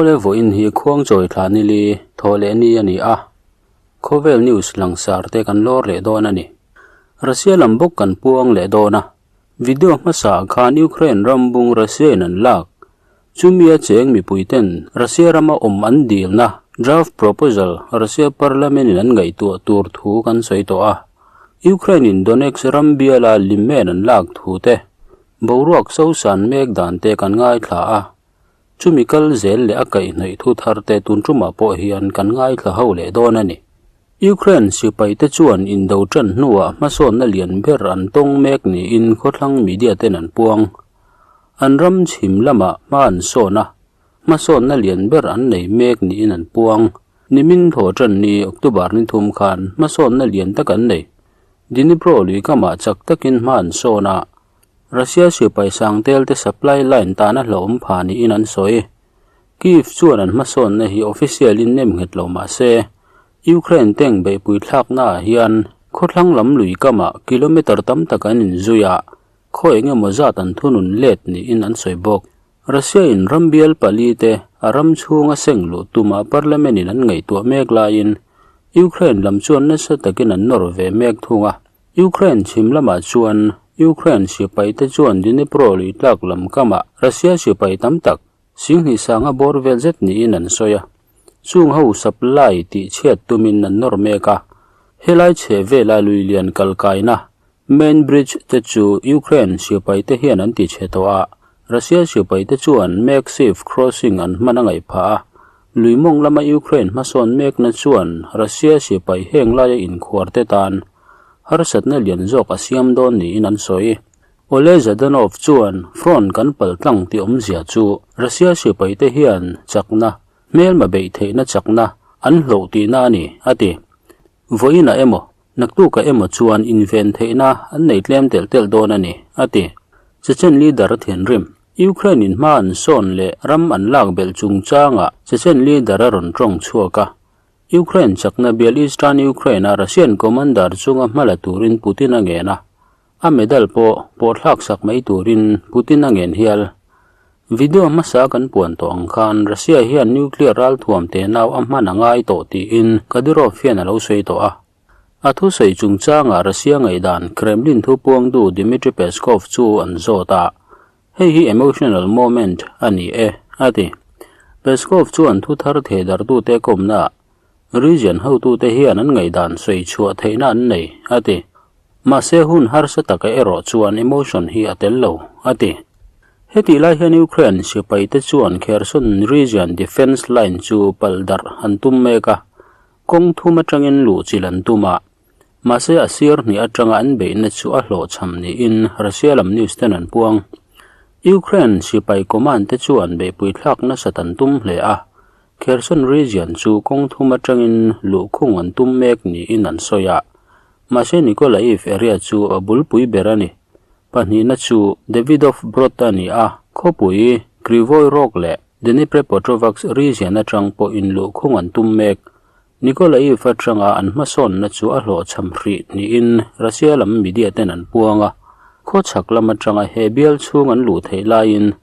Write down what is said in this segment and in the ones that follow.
Awle vawiin hi Khuangchawi thla nili thaw leh ni a ni a, khawvel news langsar te kan lawr leh dawn a ni. Russia lam bawk kan puang leh dawn a, video hmasa ah khan Ukraine ram bung Russia in an lak, chumi a cheng mipui ten Russia rama awm an dilna draft proposal Russia parliament in an ngaihtuah tur thu kan sawi tawh a, Ukraine in Donetsk ram biala limen an lak thu te Boruak sosan mek dan te kan ngaithla a, chumi kal zel leh a kaihhnawih thu thar te tun tumah pawh hian kan ngaithla ho leh dawn a ni. Ukraine sipai te chuan indo tan hnuah hmasawnna lian ber an tawng mek niin khawthlang media ten an puang. An ram chhim lamah hma an sawn a, hmasawnna lian ber an nei mek niin an puang. Nimin thaw tan ni October ni thum khan hmasawnna lian tak an nei. Dnipro lui kamah chak takin hma an sawn a, Russia sipai sangtel te supply line tana hlauhawm pha niin an sawi. Kyiv chuan an hmasawnna hi official in nem nghet lo mah se, Ukraine tank beihpui thlakna ah hian khawthlang lam lui kamah kilometer tam tak an inzui a, khaw eng emaw zat an thunun let niin an sawi bawk. Russia in rambial pali te a ram chhunga seng luh tuma parliament in an ngaihtuah mek laiin Ukraine lam chuan nasa takin an nawr ve mek thung a. Ukraine chhim lamah chuan Ukraine sipai te chuan Dnipro lui tlak lam kamah Russia sipai tam tak singhnih sanga bawr vel zet niin an sawi a. Chung ho supply tih chhiat tumin an nawr mek a. Helai chhe vela lui lian kalkaina Main bridge te chu Ukraine sipai te hian an ti chhe tawh a, Russia sipai te chuan makeshift crossing an hman a ngaih phah a, lui mawng lama Ukraine hmasawn mekna chuan Russia sipai heng laia inkhuar te tan harsatna lian zawk a siam dawn niin an sawi. Oleh Zhadanov chuan front kan pal tlang tih awmzia chu Russia sipai te hian chakna, hmelma beih theihna chakna an hloh tihna a ni, a ti. Vawiinah emaw, Naktukah emaw chuan inven theihna an nei tlem telh telh dawn a ni, a ti. Chechen leader a thianrim. Ukraine in hma an sawn leh ram an lak belh chungchangah Chechen leader a rawn tawng chhuak a. Ukraine chakna bial Eastern Ukraine-a Russian commander chunga hma la turin Putin a ngen a. A medal pawh pawhthlak sak mai turin Putin a ngen hial. Video hmasa kan puan tawh ang khan Russia hian nuclear ralthuam te nau a hman a ngai tawh tiin Kadyrov hian a lo sawi tawh a. A thusawi chungchangah Russia ngaihdan Kremlin thupuangtu Dmitry Peskov chu an zawt a, Hei hi emotional moment a ni e, a ti. Peskov chuan thu thar thehdarhtute kawmnaah Region hotute hian an ngaihdan sawi chhuah theihna an nei, a ti. Mahse hun harsa taka erawh chuan emotion hi a tel lo, a ti. Hetih lai hian Ukraine sipaite chuan Kherson Region defence line chu palh darh an tum mek a, kawng thum atangin luh chilh an tum a. Mahse a sir hnih atanga an beihna chu a hlawhchham niin Russia lam news ten an puang. Ukraine sipai command te chuan beihpui thlak nasat an tum hle a, Kherson region chu kawng thum atangin luhkhung an tum mek niin an sawi a, mahse Nikolaev area chu a bulpui ber a ni. Pahnihna chu Davidov Brod a ni a, khawpui Krivoy Rog leh Dnipropetrovsk region atang pawhin luhkhung an tum mek. Nikolaev atanga an hmasawnna chu a hlawhchham hrih niin Russia lam media ten an puang a, khawchhak lam atanga he bial chhung an luh theih laiin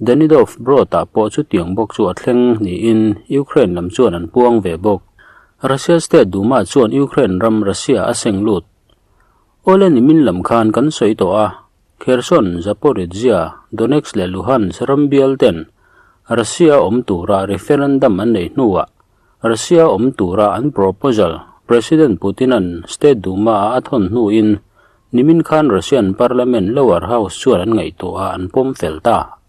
Danidov Brod-ah pawh chutiang bawk chu a thleng niin Ukraine lam chuan an puang ve bawk. Russia State Duma chuan Ukraine ram Russia a seng lut. Awle nimin lam khan kan sawi tawh a, Kherson, Zaporizhzhia, Donetsk leh Luhansk ram bial ten Russia awm tura referendum an neih hnuah Russia awm tura an proposal President Putin-a'n State Duma-a a thawn hnuin Nimin khan Russian Parliament lower house chuan an ngaihtuah a, an pawm fel ta.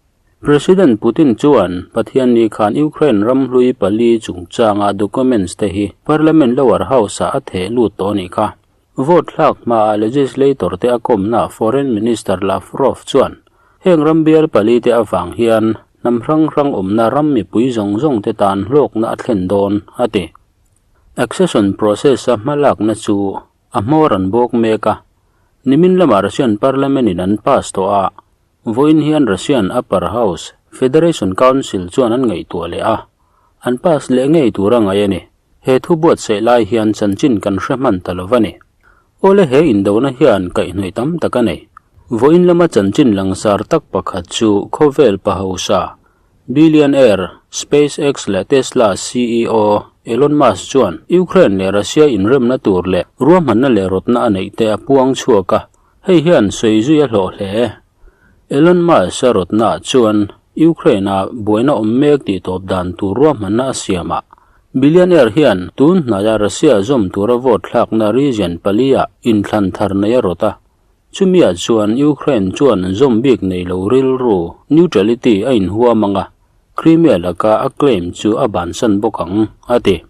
President Putin chuan Pathianni khan Ukraine ram hlui pali chungchanga documents te hi Parliament lower house-ah a theh lut tawh a nih kha. Vote thlak hmaah legislator te a kawmna Foreign Minister Lavrov chuan heng ram bial pali te avang hian hnam hrang hrang awmna ram mipui zawng zawng te tan hlawkna a thlen dawn, a ti. Accession process-a hmalakna chu A hmawr an bawk mek a, nimin lamah Russian Parliament in an pass tawh a, vawiin hian Russian Upper House, Federation Council chuan an ngaihtuah leh a, an pass leh ngei tur a ngaih a ni. He thu buatsaih lai hian chanchin kan hre hman ta lo va ni. Awle he indona hian kaihhnawih tam tak a nei. Vawiin lama chanchin langsar tak pakhat chu khawvel pa hausa. Billionaire, SpaceX leh Tesla ceo Elon Musk chuan Ukraine leh Russia inremna tur leh ruahmanna leh rawtna a neih te a puang chhuak a, hei hian sawi zui a hlawh hle. Elon Musk a rawtnaah chuan Ukraine-a buaina awm mek tih tawp dan tur ruahmanna a siam a. Billionaire hian tun hnaia Russia zawm tura vote thlakna region pali-ah inthlan thar nei a rawt a. Chumiah chuan Ukraine chuan zawm bik nei lo rilru, neutrality, a inhuam ang a, Crimea laka a claim chu a bansan bawk ang, a ti.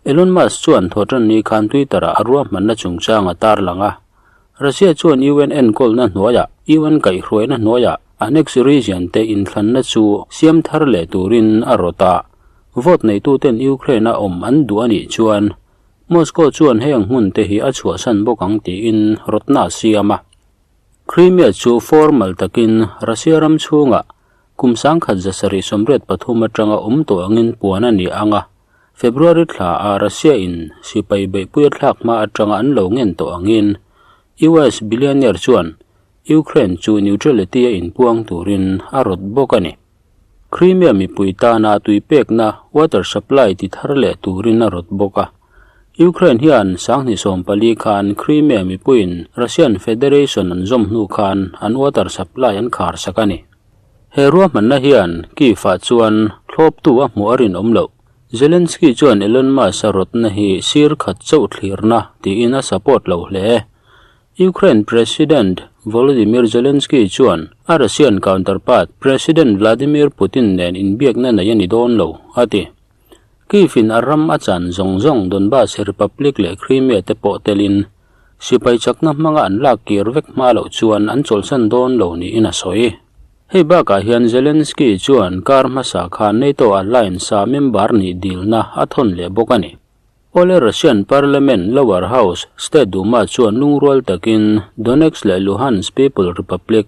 Elon Musk chuan thawhtanni khan Twitter-ah a ruahmanna chungchang a tarlang a. Russia chuan UN enkawlna hnuaiah, UN kaihhruaina hnuaiah annex region te inthlanna chu siam thar leh turin a rawt a. Vote neituten Ukraine-a awm an duh a nih chuan Moscow chuan heng hmun te hi a chhuahsan bawk ang tiin rawtna a siam a. Crimea chu formal takin Russia ram chhungah kum 1783 atanga awm tawh angin puan a ni ang a, February thla ah Russia in sipai beihpui a thlak hma atanga an lo ngen tawh angin US billionaire chuan Ukraine chu neutrality a inpuang turin a rawt bawk a ni. Crimea mipui tana tui pekna water supply ti thar leh turin a rawt bawk a. Ukraine hian 2014 khan Crimea mipuiin Russian Federation an zawm hnu khan an water supply an khar sak a ni. He ruahmanna hian Kyiv-ah chuan thlawptu a hmuh a rinawm loh. Zelensky chuan Elon Musk-a rawtna hi sir khat chauh thlirna tiin a support lo hle. Ukraine President Volodymyr Zelensky chuan a Russian counterpart President Vladimir Putin nen inbiakna nei a ni dawn lo, a ti. Kyiv-in a ram a chan zawng zawng Donbas Republic leh Crimea te pawh telin sipai chakna hmanga an lak kir vek hma loh chuan an chawlhsan dawn lo niin a sawi. Hei bakah hian Zelensky chuan kar hmasa khan NATO alliance-a member nih dilna a thawn leh bawk a ni. Awle Russian Parliament lower house, State Duma chuan lungrual takin Donetsk leh Luhansk People Republic,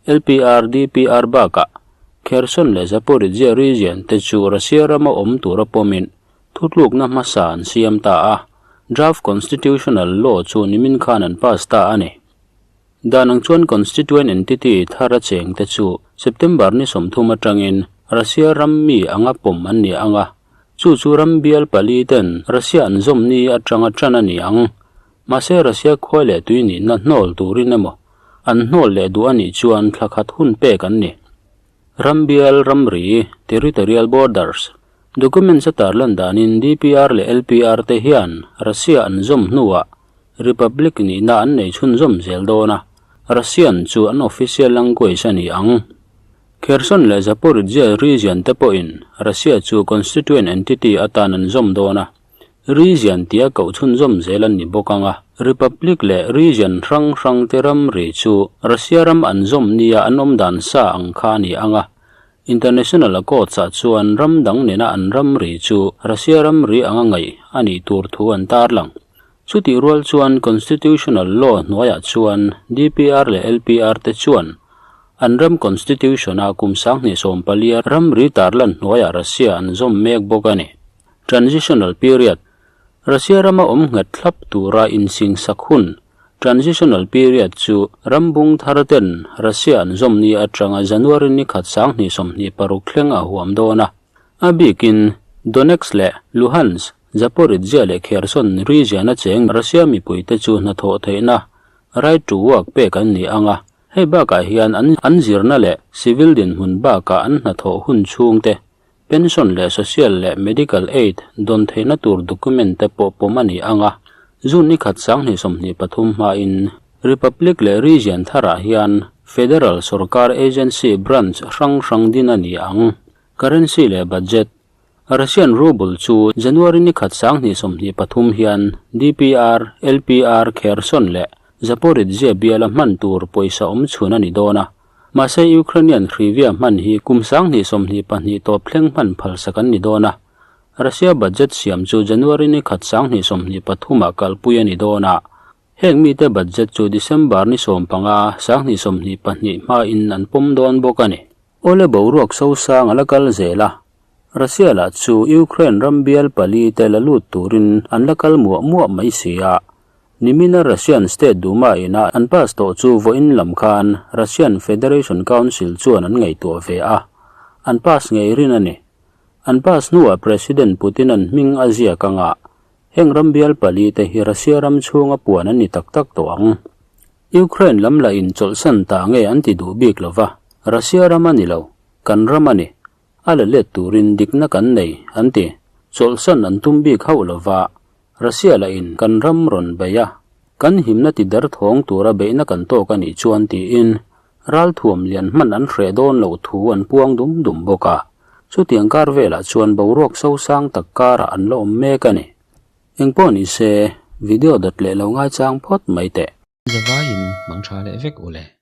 LPR, DPR bakah Kherson leh Zaporizhzhia region te chu Russia rama awm tura pawmin thutlukna hmasa an siam ta a, draft constitutional law chu nimin khan an pass ta a ni. Dan ang chuan constituent entity thar a cheng te chu September ni 30 atangin Russia ram mi anga pawm an ni ang a, chu chu ram bial pali ten Russia an zawm ni atanga tan a ni ang. Mahse Russia khua leh tui nihna hnawl turin emaw an hnawl leh duh a nih chuan thla khat hun pek an ni. Ram bial ramri, territorial borders, documents a tarlan danin DPR leh LPR te hian Russia an zawm hnuah Republic nihna an nei chhunzawm zel dawn a, Russian chu an official language a ni ang. Kherson leh Zaporizhzhia region te pawhin Russia chu constituent entity atan an zawm dawn a, region tia koh chhunzawm zel an ni bawk ang a. Republic leh region hrang hrang te ramri chu Russia ram an zawm nia an awm dan sa ang kha a ni ang a, International Accords-ah chuan ram dang nena an ramri chu Russia ramri anga ngaih a nih tur thu an tarlang. Chutih rual chuan Constitutional Law hnuaiah chuan DPR leh LPR te chuan an ram Constitution-a kum 2014 ramri tarlan hnuaiah Russia an zawm mek bawk a ni. Transitional Period, Russia rama awm nghet thlap tura insingsak hun, Transitional Period, chu ram bung thar ten Russia an zawm ni atanga January ni khat 2026 thleng a huam dawn a. A bikin Donetsk leh Luhansk, Zaporizhzhia leh Kherson region-a cheng Russia mipuite chu hnathawh theihna, right to work, pek an ni ang a. Hei bakah hian an zirna leh civil dinhmun bakah an hnathawh hun chhungte Pension leh social leh medical aid dawn theihna tur document te pawh pawm a ni ang a, June ni khat 2023 hmain Republic leh Region tharah hian Federal sorkar agency branch hrang hrang din a ni ang. Currency leh budget Russian ruble chu January ni khat 2023 hian DPR, LPR, Kherson leh Zaporizhzhia biala hman tur pawisa awm chhun a ni dawn a. Mahse Ukrainian hrivia hman hi kum 2022 tawp thleng hman phalsak an ni dawn a. Russia budget siam chu January ni khat 2023 ah kalpui a ni dawn a. Heng mite budget chu December ni 15, 2022 hmain an pawm dawn bawk a ni. Awle boruak sosang a la kal zel a. Russia lah chu Ukraine ram bial pali te la lut turin an la kal muah muah mai si a. Nimina Russian State Duma ina an pass tawh chu vawiin lam khan Russian Federation Council chuan an ngaihtuah ve a. An pass ngei rin a ni. An pass hnuah President Putin-a'n hming a ziak anga heng ram bial palite hi Russia ram chhunga puan an ni tak tak tawh ang. Ukraine lam lah in chawlhsan ta nge an ti duh bik lo va, Russia ram a ni lo, kan ram a ni. A la let turin dikna kan nei, an ti. Chawlhsan an tum bik hauh lo va, Russia lah in kan ram rawn bei a, kan himna ti derthawng tura beihna kan tawk a nih chuan tiin ralthuam lian hman an hreh dawn loh thu an puang dum dum bawk a. Chutiang kar velah chuan boruak sosang tak karah an la awm mek a ni. Engpawh ni se, video dawt leh lo ngaichang phawt mai teh. Zavaiin mang tha leh vek u le.